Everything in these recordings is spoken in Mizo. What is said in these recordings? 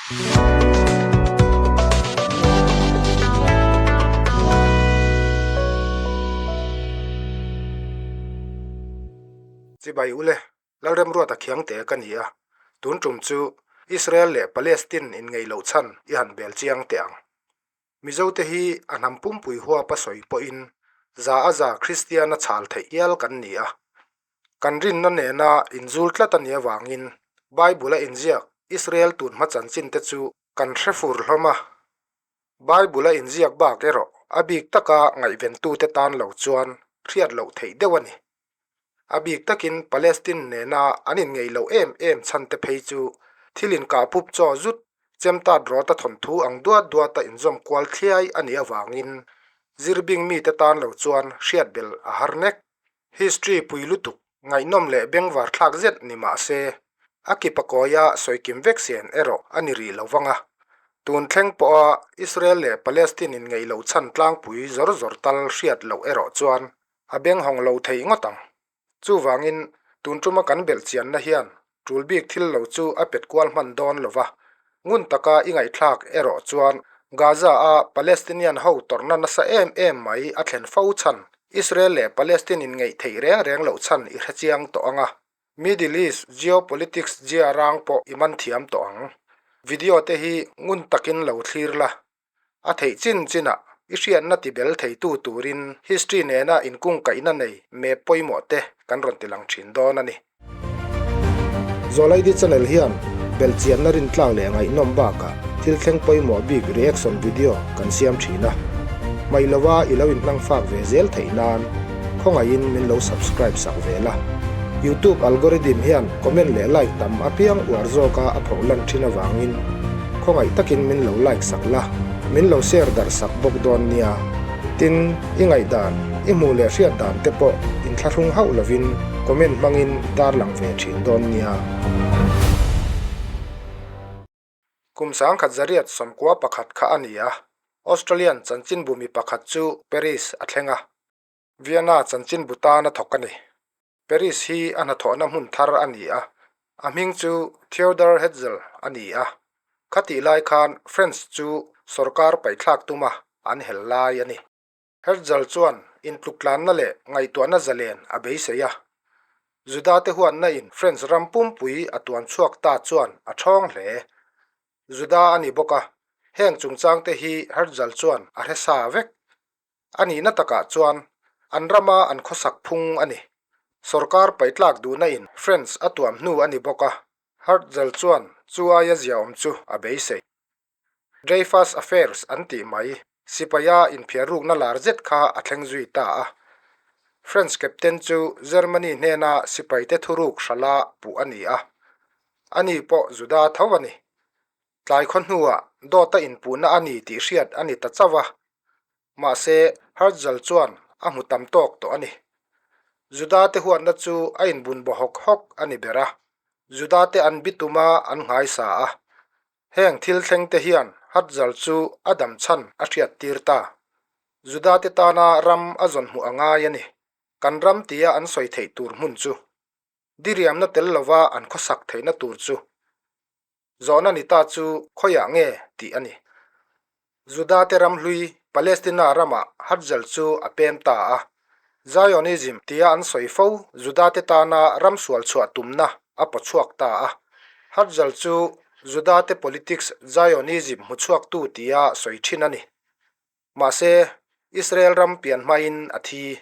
Chibai ule, Lalremruata Khiangte ka ni a, tun tum chu Israel leh Palestine inngeih loh chhan i han bel chiang teh ang. Mizote hi a hnam pumpui huapa sawi pawhin za a za Kristiana chhal theih hial kan ni a. Kan rinna nena inzul tlat a nih avangin Bible-a inziak Israel tun hma chanchinte chu kan hre fur hlawm a. Bible-a inziak bak erawh a bik taka ngaihventute tan lo chuan hriat loh theih deuh a ni. A bik takin Palestine nena an inngeih loh em em chhan te phei chu thil inkah pup chaw zut chemtat rawta thawnthu ang duat duata inzawm kual thliai a nih avangin zirbing mite tan lo chuan hriat bel a har nek. History pui lutuk ngaihnawm leh bengvar thlak zet ni mah se, a kipa kawia sawikim vek sian erawh a ni rih lo vang a. Tun thleng pawha Israel leh Palestine inngeih loh chhan tlangpui zawr zawr tal hriat loh erawh chuan A beng hawng lo thei ngawt ang. Chuvangin, tun tuma kan belh chianna hian tul bik thil lo chu a pet kual hman dawn lo va. Ngun taka i ngaihthlak erawh chuan Gaza-a Palestinian ho tawrhna nasa em em mai a thlen fo chhan, Israel leh Palestine inngeih theih reng reng loh chhan i hrechiang tawh ang a. Middle East geopolitics zia rang pawh i man thiam tawh ang. Video te hi ngun takin lo thlir la. A theih chin chinah i hriatna tibel theitu turin history nena inkungkaihna nei map pawimawh te kan rawn tilang thin dawn a ni. Zawlaidi channel hian belhchianna rintlak leh ngaihnawm bakah thil thleng pawimawh bik reaction video kan siam thin a. Hmaih lova i lo inhmang fak ve zel theih nan khawngaihin min lo subscribe sak ve la. Youtube algorithm hian comment leh like tam apiang uar zawka a phohlan thin avangin, Khawngaih takin min lo like sak la, min lo share darh sak bawk dawn nia. Tin, i ngaihdan, i hmuh leh hriat dan te pawh inthlahrung hauh lovin comment hmangin tarlang ve thin dawn nia. Kum 1991 kha a ni a, Australian chanchinbu mi pakhat chu Paris a thleng a. Vienna chanchinbu tan a thawk a ni. Paris hi a hnathawhna hmun thar a ni a, a hming chu Theodor Herzl a ni a. Khatih lai khan French chu sorkar paihthlak tuma an hel lai a ni. Herzl chuan intluktlanna leh ngaihtuahna zalen a beisei a. Juda-te huatna in French ram pumpui a tuan chhuak ta chuan a ṭhawng hle. Juda a ni bawk a, heng chungchangte hi Herzl chuan a hre sa vek. A nihna takah chuan an rama an khawsak phung a ni. Sorkar paitlak duhna in French a tuam hnu a ni bawk a, Herzl chuan chu aia ziaawm chu a beisei. Dreyfus Affairs an tih mai, sipaia inphiarrukna lar zet kha a thleng zui ta a. French captain chu Germany hnena sipaite thuruk hrala puh a ni a, ani pawh Juda tho a ni. Tlai khaw hnuah dawta inpuhna a ni tih hriat a ni ta chauh a, mahse Herzl chuan a hmu tam tawk tawh a ni. Juda-te huatna chu a inbun baw hawk hawk a ni ber a, Juda-te an bitum a an nghaisa a. Heng thil thlengte hian Herzl chu a dam chhan a hriat tir ta. Juda-te tana ram a zawn hmuh a ngai a ni. Kan ram tia an sawi theih tur hmun chu diriamna tel lova an khawsak theihna tur chu Zawhna ni ta chu khawiah nge tih a ni. Juda-te ram hlui Palestina ramah Herzl chu a pem ta a. Zionism tia an sawi fo Juda-te tana ram sual chhuah tumna a paw chhuak ta a. Herzl chu Juda-te politics Zionism hmu chhuaktu tia sawi thin a ni. Mahse, Israel ram pian hmain a thi.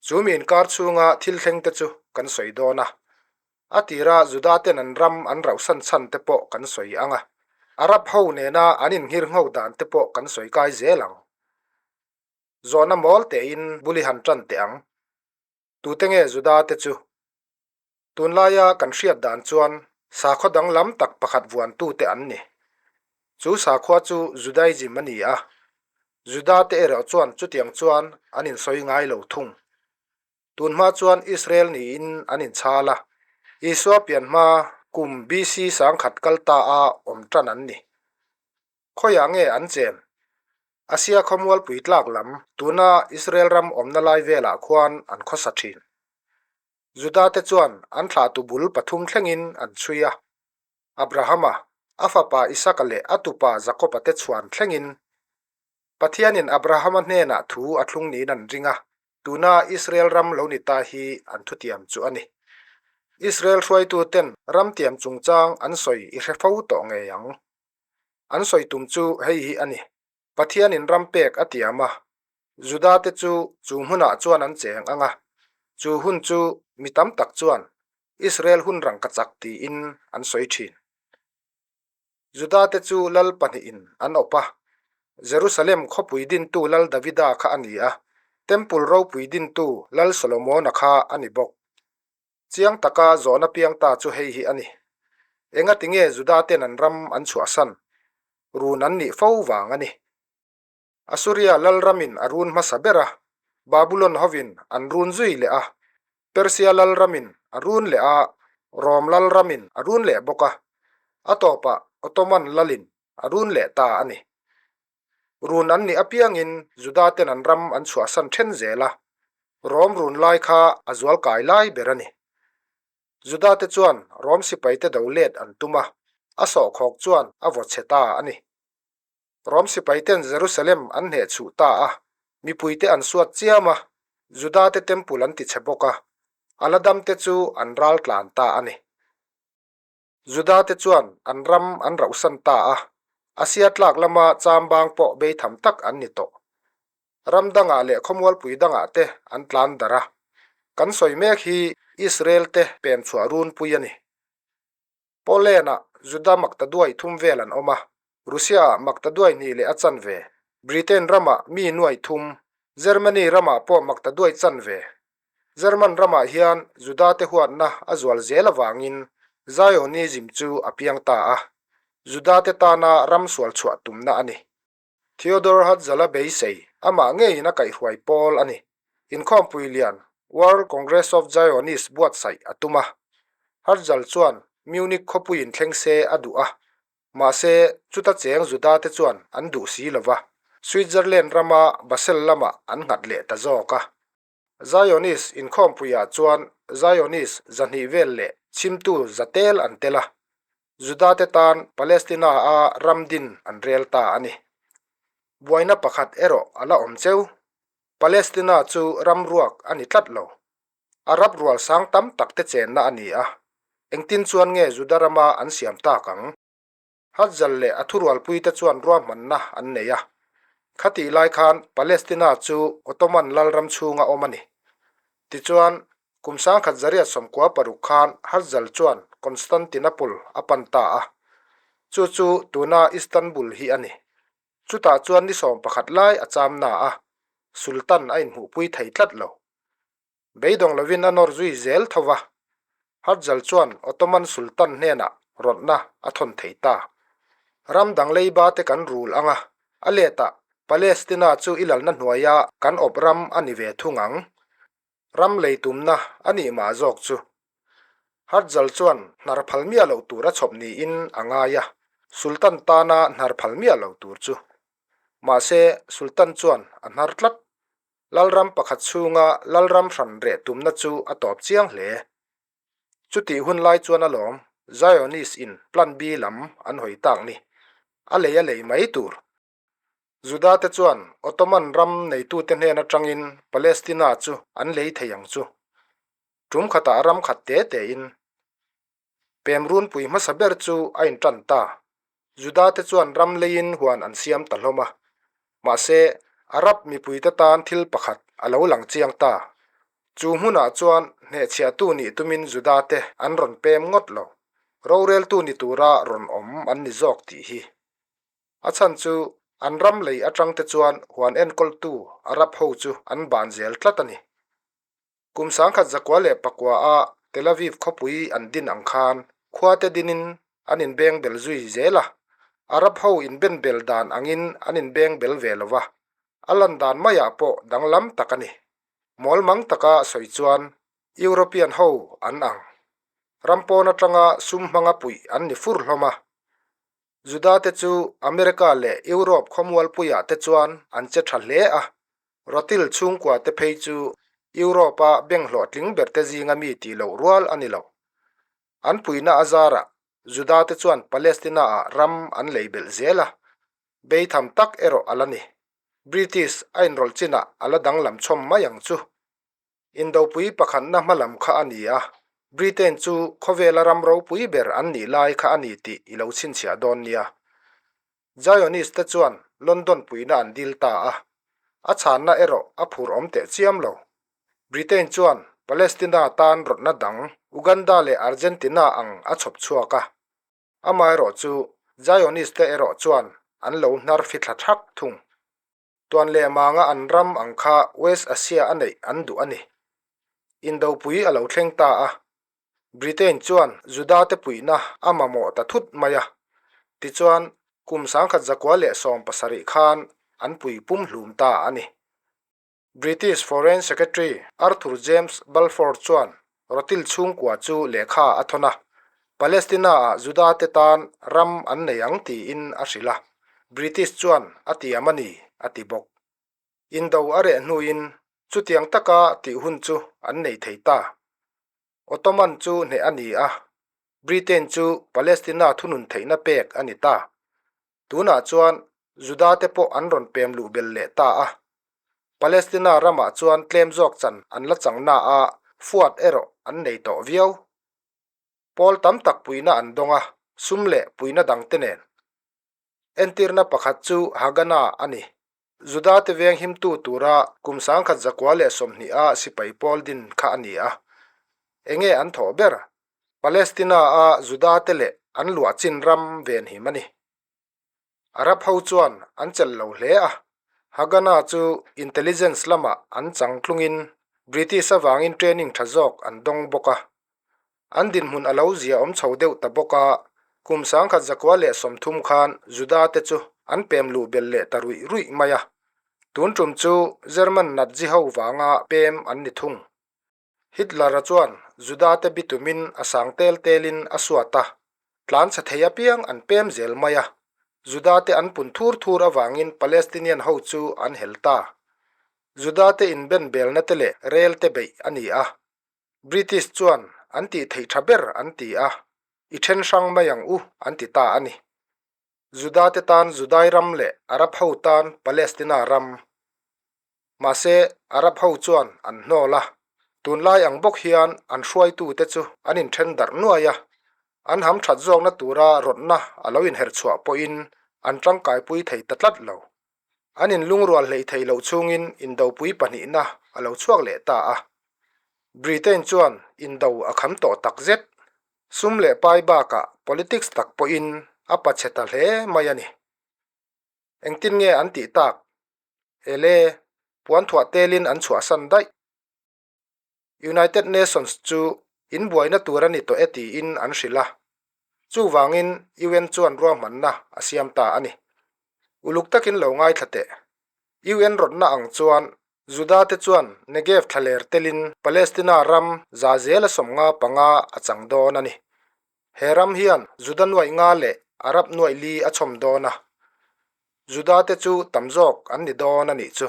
Chu mi inkar chhunga thil thleng te chu kan sawi dawn a. A tira Juda ten an ram an rauhsan chhan te pawh kan sawi ang a. Arab ho nena an inghir ngho dan te pawh kan sawi kai zel ang. Zawhna mawl tein bul i han tan teh ang. Tute nge Juda te chu? Tunlaia kan hriat dan chuan sakhaw danglam tak pakhat vuantute an ni. Chu sakhua chu Judaism a ni a, Juda-te erawh chuan chutiang chuan an insawi ngai lo thung. Tunhma chuan Israel niin an inchhal a, Isua pian hma kum BC 1000 kal ta a awm tan an ni. Khawiah nge an chen? Asia khawmualpui tlak lam tuna Israel ram awmna lai velah khuan an khawsa thin. Juda-te chuan an thlahtu bul pathum thlengin an chhui a, Abrahama, A fapa Isaka leh a tupa Jakoba te chhuan thlengin Pathianin Abrahama hnenah thu a thlung niin an ring a, tuna Israel ram lo ni ta hi an thutiam chu a ni. Israel hruaituten ram tiam chungchang an sawi i hre fo tawh ngei ang. An sawi tum chu hei hi a ni, Pathianin ram pek a tiam a, Judate chu chu hmunah chuan an cheng ang a, chu hun chu mi tam tak chuan Israel hun rangkachak tiin an sawi thin. Judate chu lal pahnihin an awp a, Jerusalem khawpui dintu Lal Davida kha a ni a, Temple ropui dintu Lal Solomona kha a ni bawk. Chiang taka zawhna piang ta chu hei hi a ni. Engati nge Judaten an ram an chhuahsan? Run an nih fo vang a ni. Assuria lalramin a run hmasa ber a, Babulon hovin an run zui leh a, Persia lalramin a run leh a, Rom lalramin a run leh bawk a, a tawpah Ottoman lalin a run leh ta a ni. Run an nih apiangin Judaten an ram an chhuahsan then zel a, Rom run lai kha a zualkai lai ber a ni. Judate chuan Rom sipaite do let an tum a, a sawhkhawk chuan a vaw chhe ta a ni. Rom sipaiten Jerusalem an hneh chhuh ta a, mipuite an suat chiam a, Judate temple an ti chhe bawk a, a la damte chu an ral tlan ta a ni. Judate chuan an ram an rauhsan ta a, Asia tlak lama chambang pawh beitham tak an ni tawh. Ram dangah leh khawmualpui dangah te an tlan darh a, kan sawi mek hi Israel te pem chhuah runpui a ni. Poland-ah Juda maktaduai thum vel an awm a, Russia-ah maktaduai hnih leh a chanve, Britain ramah mi nuai thum, Germany ramah pawh maktaduai chanve. German ramah hian Judate huatna a zual zel avangin Zionism chu a piang ta a, Judate tana ram sual chhuah tumna a ni. Theodor Herzl-a beisei, amah ngeiin a kaihhruai pawl a ni. Inkhawmpui lian, World Congress of Zionists buatsaih a tum a. Herzl chuan Munich khawpuiin thleng se a duh a, mahse chuta cheng Judate chuan an duh si lo va, Switzerland rama Basel lamah an nghat leh ta zawk a. Zionist inkhawmpuiah chuan Zionist 200 vel leh chhimtu zatel an tel a, Judate tan Palestina-a ram din an rel ta a ni. Buaina pakhat erawh a la awm cheu. Palestina chu ram ruak a ni tlat lo. Arab rual sang tam tak te chenna a ni a, engtin chuan nge Juda rama an siam tak ang? Herzl leh a thurualpuite chuan ruahmanna an nei a. Khatih lai khan Palestina chu Ottoman lalram chhunga awm a ni. Tichuan, kum 1996 khan Herzl chuan Constantinople a pan ta a. Chu chu tuna Istanbul hi a ni. Chutah chuan ni 11 lai a cham na a, Sultan a inhmuhpui thei tlat lo. Beidawng lovin a nawr zui zel tho va, Herzl chuan Ottoman Sultan hnenah rawtna a thawn thei ta. Ram dang leiba te kan rul ang a, a letah Palestina chu i lalna hnuaia kan awp ram a ni ve thung ang. Ram lei tumna a nih mah zawk chu. Herzl chuan hnar phal miah loh tur a chhawp niin a ngai a, Sultan tana hnar phal miah lo tur chu. Mahse, Sultan chuan a hnar tlat. Lalram pakhat chhunga lalram hran reh tumna chu a tawp chiang hle. Chutih hun lai chuan alawm Zionist in Plan B lam an hawi tak ni. A lei a lei mai tur. Juda te chuan Ottoman ram neitute hnen atangin Palestina chu an lei thei ang chu. Tum khatah ram khat te tein Pem runpui hmasa ber chu a intan ta. Judate chuan ram leiin huan an siam ta hlawm a. Mahse, Arab mipuite tan thil pakhat a lo lang chiang ta. Chu hmunah chuan hnehchhiahtu nih tumin Judate an rawn pem ngawt lo. Roreltu ni tura rawn awm an ni zawk tih hi. A chhan chu an ram lei atangte chuan huan enkawltu Arab ho chu an ban zel tlat a ni. Kum 1909 a Tel Aviv khawpui an din ang khan khuate dinin an inbeng bel zui zel a, Arab ho inben bel dan angin an inbeng bel ve lo va, a lan dan maiah pawh danglam tak a ni. Mawlmang taka sawi chuan European ho an ang. Ram pawn atanga sum hmanga puih an ni fur hlawm a. Judate chu America leh Europe khawmualpuiah te chuan an che tha hle a, Rothil chhungkua te phei chu Europe-a beng hlawhtling berte zinga mi tih loh rual a ni lo. An puihna a zarah Juda te chuan Palestina-ah ram an lei belh zel a, beitham tak erawh a la ni. British a inrawlh chinah a la danglam chhawm mai ang chu. Indopui pakhatna hmalam kha a ni a, Britain chu khawvela ram ropui ber an nih lai kha a ni tih i lo chhinchhiah dawn nia. Zionist te chuan London puihna an dil ta a, a chhanna erawh a phur awm teh chiam lo. Britain chuan Palestina tan rawtna dang Uganda leh Argentina ang a chhawp chhuak a, amaherawh chu Zionist te erawh chuan an lo hnar fithla thak thung. Tuan leh manga an ram ang kha West Asia a neih an duh a ni. Indopui a lo thleng ta a, Britain chuan Juda-te puihna a mamawh ta thut mai a. Tichuan, kum 1917 khan an pui pumhlum ta a ni. British Foreign Secretary Arthur James Balfour chuan Rotil chhungkua chu lehkha a thawn a, Palestina-ah Juda-te tan ram an nei ang tiin a hrilh a, British chuan a tiam a ni, a ti bawk. Indo a reh hnuin chutiang taka tih hun chu an nei thei ta. Ottoman chu hneh a ni a, Britain chu Palestina thunun theihna pek a ni ta. Tunah chuan Juda-te pawh an rawn pem luh bel leh ta a. Palestina ramah chuan tlem zawk chan an la chang na a, fuat erawh an nei tawh viau. Pawl tam tak puihna an dawng a, sum leh puihna dangte nen. Entirna pakhat chu Haganah a ni. Juda-te veng himtu tura kum 1920 a sipai pawl din kha a ni a. Enge an thawh ber? Palestina-a Juda-te leh an luah chin ram venhim a ni. Arab ho chuan an chelh lo hle a, Haganah chu intelligence lamah an chang tlungin British avangin training tha zawk an dawng bawk a. An dinhmun a lo zia awm chho deuh ta bawk a, kum 1930 khan Juda-te chu an pem luh belh leh ta ruih ruih mai a. Tun tum chu German Nazi ho vanga pem an ni thung. Hitler-a chuan Juda-te bitumin a sang tel telin a suat a, tlan chhe thei apiang an pem zel mai a. Juda-te an pun thur thur avangin Palestinian ho chu an hel ta. Juda-te inbenbelna te leh rel te beih a ni a. British chuan an tih theih tha ber an ti a, I then hrang mai ang u an ti ta a ni. Juda-te tan Judai ram leh Arab ho tan Palestina ram. Mahse, Arab ho chuan an hnawl a, tunlai ang bawk hian an hruaitute chu an inthen darh nuai a, an ham that zawkna tura rawtna a lo inher chhuah pawhin an tangkaipui thei ta tlat lo. An inlungrual hleih theih loh chhungin indopui pahnihna a lo chhuak leh ta a. Britain chuan indo a kham tawh tak zet. Sum leh pai bakah politics tak pawhin a pachhe ta hle mai a ni. Engtin nge an tih tak? Ele, puan thuah telin an chhuahsan daih. United Nations chu in buaina tur a ni tawh e tiin an hrilh a. Chuvangin UN chuan ruahmanna a siam ta a ni. Uluk takin lo ngaithla teh. UN rawtna ang chuan Juda te chuan Negev thlaler telin Palestina ram za zela 55 a chang dawn a ni. He ram hian Juda nuaih nga leh Arab nuaih li a chhawm dawn a. Juda te chu tam zawk an ni dawn a nih chu.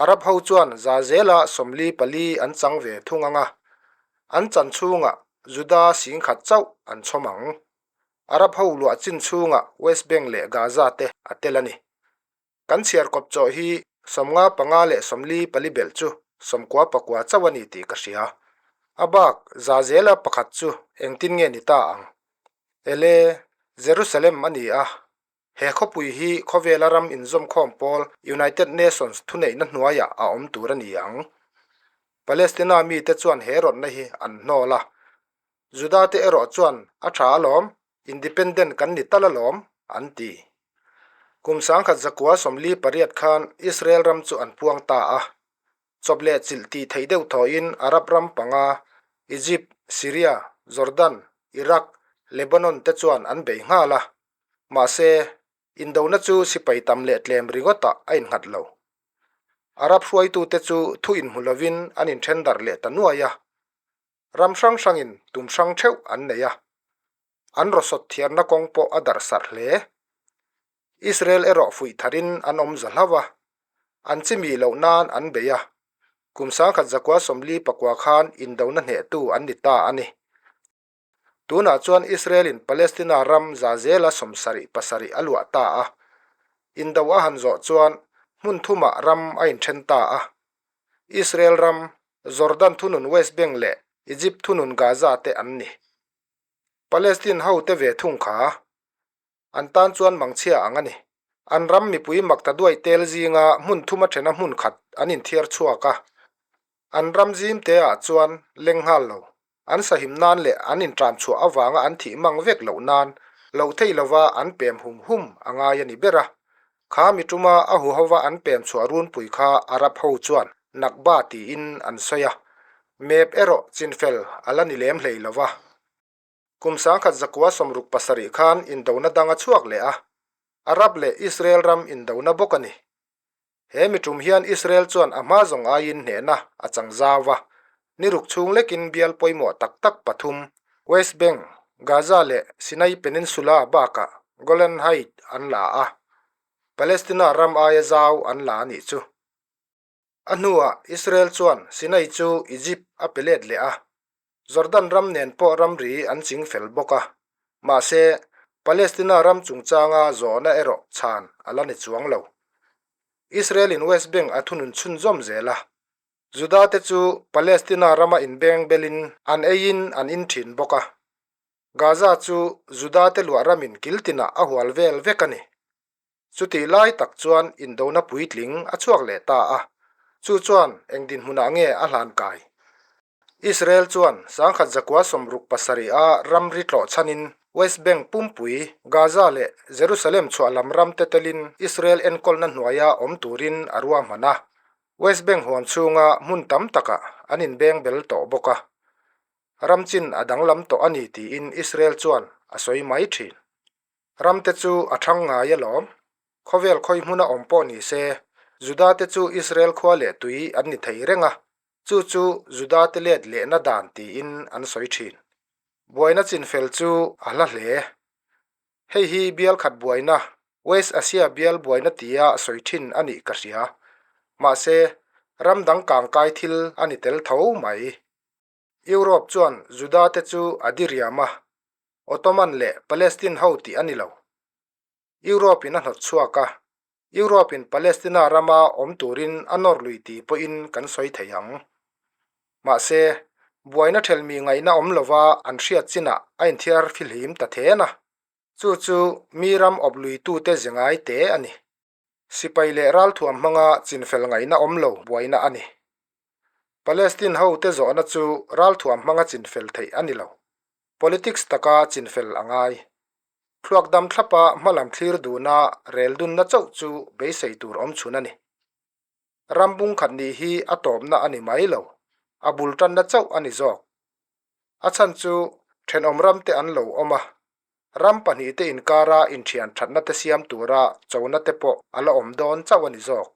Arab ho chuan za zela 44 an chang ve thung ang a, an chan chhungah Juda 10,000 chauh an chhawm ang. Arab ho luah chin chhungah West Bank leh Gaza te a tel a ni. Kan chhiar kawp chawh hi 55 leh 44 belh chu 99 chauh a ni tih ka hria. A bak za zela pakhat chu engtin nge ni ta ang? Ele, Jerusalem a ni a, He khawpui hi khawvela ram inzawmkhawm pawl United Nations thuneihna hnuaiah a awm tur a ni ang. Palestina mite chuan he rawtna hi an hnawl a. Juda te erawh chuan a tha alawm, independent kan ni tal alawm, an ti. Kum 1948 khan Israel ram chu an puang ta a. Chawp leh chilh tih theih deuh thawhin Arab ram panga, Egypt, Syria, Jordan, Iraq, Lebanon te chuan an bei nghal a. Mahse, indona chu sipai tam leh tlem ringawtah a innghat lo. Arab hruaitute chu thu inhmu lovin an inthen darh leh ta nuai a. Ram hrang hrangin tum hrang theuh an nei a. An rawsawt thiarna kawng pawh a darh sarh hle. Israel erawh fuih tharin an awm za hlauh a. An chimi loh nan an bei a. Kum 1949 khan indona hnehtu an ni ta a ni. Tunah chuan Israel-in Palestina ram za zela 77 a luah ta a. Indo a han zawh chuan hmun thumah ram a inthen ta a. Israel ram, Jordan thunun West Bank leh Egypt thunun Gaza te an ni. Palestine hote ve thung kha an tan chuan mangchhia ang a ni. An ram mipui makta duai tel zinga hmun thuma thena hmun khat an inthiar chhuak a. An ram zim te ah chuan leng nghal lo. An sahim nan leh an intram chhuah avanga an thih mang vek loh nan loh thei lova an pem hum hum a ngai a ni ber a. Kha mi tuma a huhova an pem chhuah runpui kha Arab ho chuan Nakba tiin an sawi a. Map erawh chinfel a la ni lem hlei lova. Kum 1967 khan indona dang a chhuak leh a, Arab leh Israel ram indona bawk a ni. He mi tum hian Israel chuan a hma zawng aiin hnehna a chang zau va, ni ruk chhung lekin bial pawimawh tak tak pathum, West Bank, Gaza leh Sinai Peninsula bakah Golan Heights an la a, Palestina ram aia zau an la a nih chu. A hnuah Israel chuan Sinai chu Egypt a pe let leh a, Jordan ram nen pawh ramri an ching fel bawk a. Mahse, Palestina ram chungchanga zawhna erawh chhan a la ni chuang lo. Israel-in West Bank a thunun chhunzawm zel a, Juda te chu Palestina rama inbeng belin an eiin an in thin bawk a. Gaza chu Juda te luah ramin kil tinah a hual vel vek a ni. Chutih lai tak chuan indona puitling a chhuak leh ta a, chu chuan eng dinhmunah nge a hlan kai? Israel chuan 1967 a ramri tlawh chhanin West Bank pumpui, Gaza leh Jerusalem chhuah lam ram te telin Israel enkawlna hnuaia awm turin a ruahman a, West Bank huam chhunga hmun tam takah an inbeng bel tawh bawk a. Ram chin a danglam tawh a ni tiin Israel chuan a sawi mai thin. Ramte chu a thang ngai alawm. Khawvel khawi hmuna awm pawh ni se, Judate chu Israel khua leh tui an ni thei reng a, chu chu Judate let lehna dan tiin an sawi thin. Buaina chinfel chu a hla hle. Hei hi bial khat buaina, West Asia bial buaina tia sawi thin a nih ka hria. Mahse, ram dang kangkai thil a ni tel tho mai. Europe chuan Judate chu a diriam a, Ottoman leh Palestine ho tih a ni lo. Europe in a hnawt chhuak a, Europe in Palestina rama awm turin a nawr lui ti pawhin kan sawi thei ang. Mahse, buaina thelmi ngaihna awm lova an hriat chinah a inthiar fihlim ta then a, chu chu mi ram awp luitute ze ngai te a ni. Sipai leh ralthuam hmanga chinfel ngaihna awm lo buaina a ni. Palestine hote zawhna chu ralthuam hmanga chinfel theih a ni lo. Politics taka chinfel a ngai. Thluak dam thlapa hmalam thlir duna rel dunna chauh chu beisei tur awm chhun a ni. Ram bung khat nih hi a tawpna a ni mai lo, a bul tanna chauh a ni zawk. A chhan chu thenawm ramte an lo awm a, ram pahnihte inkara inthian thatna te siam tura chona te pawh a la awm dawn chauh a ni zawk.